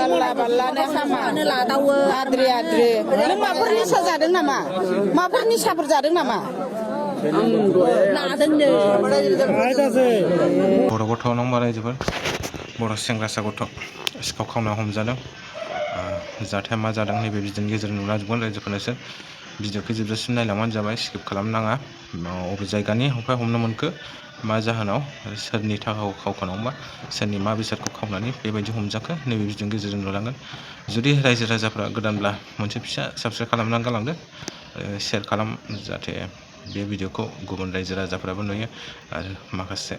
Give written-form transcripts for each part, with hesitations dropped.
जानला बानलानो हामा आद्रि आद्रि नों माबाफोर निसा जादों नामा माबाफोर निसाफोर जादों नामा बर' गथ' नंबा रायजोफोर बर' सेंग्रासा गथ' सिखाव खावना हमजादों जाथाया मा जादों नैबे भिडिअनि गेजेरजों नुलांजोबगोन रायजोफोरनोसो भिडिअखौ जोबजासिम नायलांबानो जाबाय स्किप खालामनाङा अबे जायगानि हमनो मोनखो मा जाहोनाव सोरनि थाखाखौ खावखानाव मा सोरनि मा बेसादखौ खावनानै बेबायदि हमजाखो नैबे भिडिअनि गेजेरजों नुलांगोन जुदि रायजो राजाफ्रा गोदानब्ला मोनसे फिसा साबस्क्राइब खालामनानै गालांदो शेयार खालाम जाहाथे बे भिडिअखौ गुबुन रायजो राजाफ्राबो नुयो आरो माखासे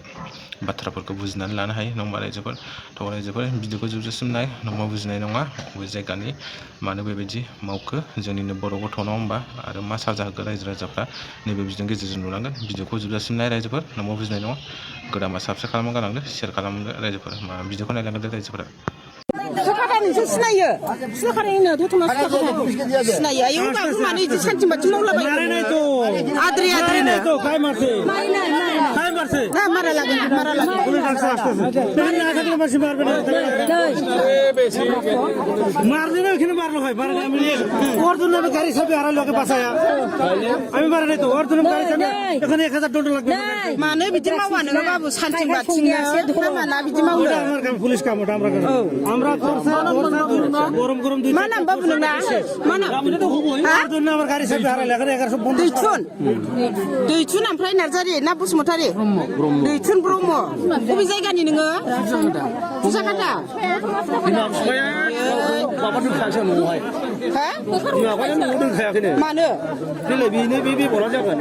बाथ्राफोरखौ बुजिनानै लानो हायो नङा रायजोफोर थ' रायजोफोर भिडिअखौ जोबजासिम नाय नङा बुजिनाय नङा बबे जायगानि मानो बेबायदि मावखो जोंनिनो बर' गथ' नङा होमबा आरो मा साजा होखो रायजो राजाफ्रा नैबे भिडिअनि गेजेरजों नुलांगोन भिडिअखौ जोबजासिम नाय रायजोफोर नङा बुजिनाय नङा गोदानबा साबस्क्राइब खालामना गालांदो शेयार खालामदो रायजोफोर भिडिअखौ नायलांदो रायजोफोरा सुखाथा नोंसोर सिनायो सुखाथायनो दतमा सुखाथा सिनायो आयौ बाबु मानो इदि सानथिं बाथिं मावलाबायो आद्रि आद्रिनो ना मारा लागोन मारने ना এখানে মারলো হয় মারা আমি ওর জন্য আমি গাড়ি সব হারাই লোকে বাঁচায়া আমি মারা নাই তো ওর জন্য গাড়ি সব এখানে 1000 টাকা লাগবে मानो बिदि मावा नोङो बाबु सानथिं बाथिंनो माना बिदि मावो আমার কাম পুলিশ কাম ওটা আমরা গরম গরম দুই मा नाम बाबु नोंना मा नाम ওর জন্য আমার গাড়ি সব হারাই এখানে 1100 বন্ধ दैथुन ओमफ्राय नार्जारि ना बसुमतारि दैथुन ब्रह्म बबे जायगानि नोङो फुजाखाथा माबा दोनखायासै न'आवहाय हा माबाया न'आव दोनखायाखैनो मानो देलाय बे बला जागोन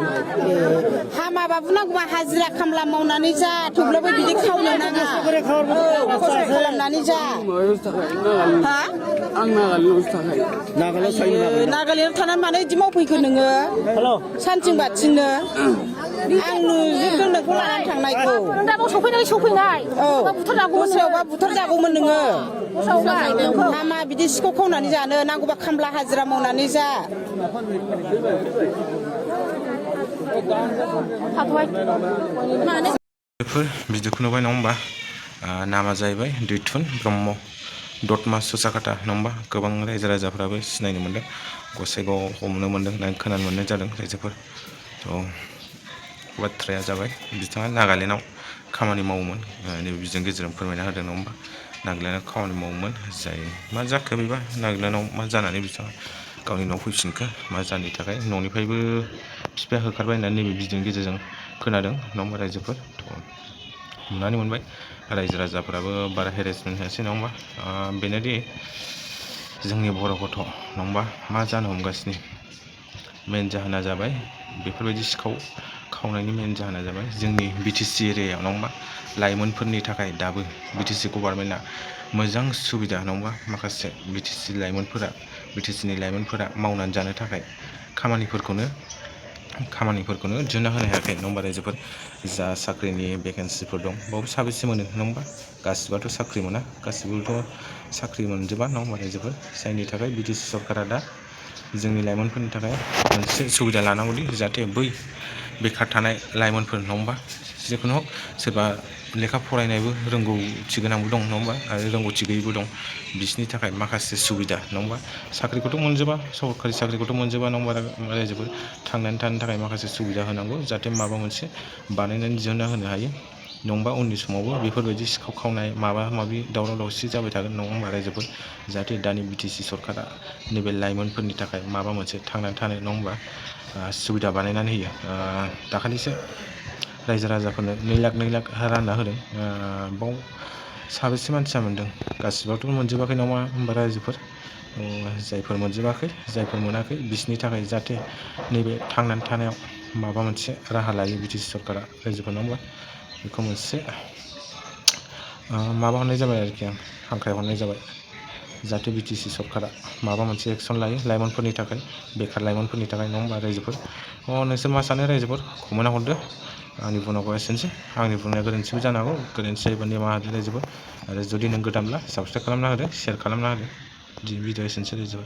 हामाबाबो नांगौबा हाजिरा खामला मावनानै जा थेवब्लाबो बिदि खावनो नाङा खस्थ' खालामनानै जा हा आं नागालेण्डआवसो थाखाय नागालेण्डआव थानानै मानो बिदि मावफैखो नोङो सानथिं बाथिंनो आं नुजोबदों नोंखौ लानानै थांनायखौ सफैनाय औ दस्रायावबा बुथारजागौमोन नोङो हामा बिदि सिखाव खावनानै जानो नांगौबा खामला हाजिरा मावनानै जा बेफोर भिडिअखौ नुबाय नङा होमबा नामा जाहैबाय दैथुन ब्रह्म दतमा सुसाखाथा नङा होमबा गोबां रायजो राजाफ्राबो सिनायनो मोन्दों गसाइगाव हमनो मोन्दों होननानै खोनानो मोननाय जादों रायजोफोर थ' बाथ्राया जाबाय बिथाङा नागालेण्डआव खामानि मावोमोन नैबे भिडिअनि गेजेरजों फोरमायना होदों नङा होमबा नागालेण्डआव खामानि मावोमोन जाय मा जाखो बेबा नागालेण्डआव मा जानानै बिथाङा गावनि न'आव फैफिनखो मा जाहोननि थाखाय न'निफ्रायबो बिफाया होखारबाय होननानै नैबे भिडिअनि गेजेरजों खोनादों नङा होमबा रायजोफोर हमनानै मोनबाय रायजो राजाफ्राबो बारा हेरेसमेन्ट होयासै नङा होमबा बेनोदि जोंनि बर' गथ' नङा होमबा मा जानो हमगासिनो मेन जाहोना जाबाय बेफोरबायदि सिखाव खावनायनि मेन जाहोना जाबाय जोंनि बिटिसि एरियायाव नङा होमबा लाइमोनफोरनि थाखाय दाबो बिटिसि गभार्नमेन्टआ मोजां सुबिदा नङा होमबा माखासे बिटिसिनि लाइमोनफोरा मावनानै जानो थाखाय खामानिफोरखौनो दिहुनना होनो हायाखै नङा होमबा रायजोफोर जा साख्रिनि भेकेन्सिफोर दं बावबो साबेसे मोनो नङा होमबा गासिबोथ' साख्रि मोना गासिबोथ' साख्रि मोनजोबा नङा होमबा रायजोफोर जायनि थाखाय बिटिसि सरकारा दा जोंनि लाइमोनफोरनि थाखाय मोनसे सुबिदा लानांगौदि जाहाथे बै बेखार थानाय लाइमोनफोर नङा होमबा जिखुनु हक सोरबा लेखा फरायनायबो रोंगौथि गोनांबो दं नङा होमबा आरो रोंगौथि गैयैबो दं बिसोरनि थाखाय माखासे सुबिदा नङा होमबा साख्रिखौथ' मोनजोबा सरकारि साख्रिखौथ' मोनजोबा नङा होमबा रायजोफोर थांनानै थानो थाखाय माखासे सुबिदा होनांगौ जाहाथे माबा मोनसे बानायनानै दिहुनना होनो हायो नङाबा उननि समावबो बेफोरबायदि सिखाव खावनाय माबा माबि दावराव दावसि जाबाय थागोन नङा होमबा रायजोफोर जाहाथे दानि बिटिसि सरकारा नैबे लाइमोनफोरनि थाखाय माबा मोनसे थांनानै थानो नङा होमबा सुबिदा बानायनानै होयो दाखालिसो रायजो राजाफोरनो 2 लाख रानना होदों बाव साबेसे मानसिया मोन्दों गासिबोथ' मोनजोबाखै नङा होमबा रायजोफोर जायफोर मोनजोबाखै जायफोर मोनाखै बिसोरनि थाखाय जाहाथे नैबे थांनानै थानायाव माबा मोनसे राहा लायो बिटिसि सरकारा रायजोफोर नङा होमबा बेखौ मोनसे माबा हरनाय जाबाय आरोखि आं हांख्राय हरनाय जाबाय जाहाथे बिटिसि सरकारा माबा मोनसे एक्सन लायो लाइमोनफोरनि थाखाय बेखार लाइमोनफोरनि थाखाय नङा होमबा रायजोफोर नोंसोर मा सानो रायजोफोर कमेन्टआव हरदो आंनि बुंनांगौआ एसेनोसै आंनि बुंनाया गोरोन्थिबो जानो हागौ गोरोन्थि जायोबा निमाहा होदो रायजोफोर आरो जुदि नों गोदानब्ला साबस्क्राइब खालामना होदो शेयार खालामना होदो भिडिअ एसेनोसै रायजोफोर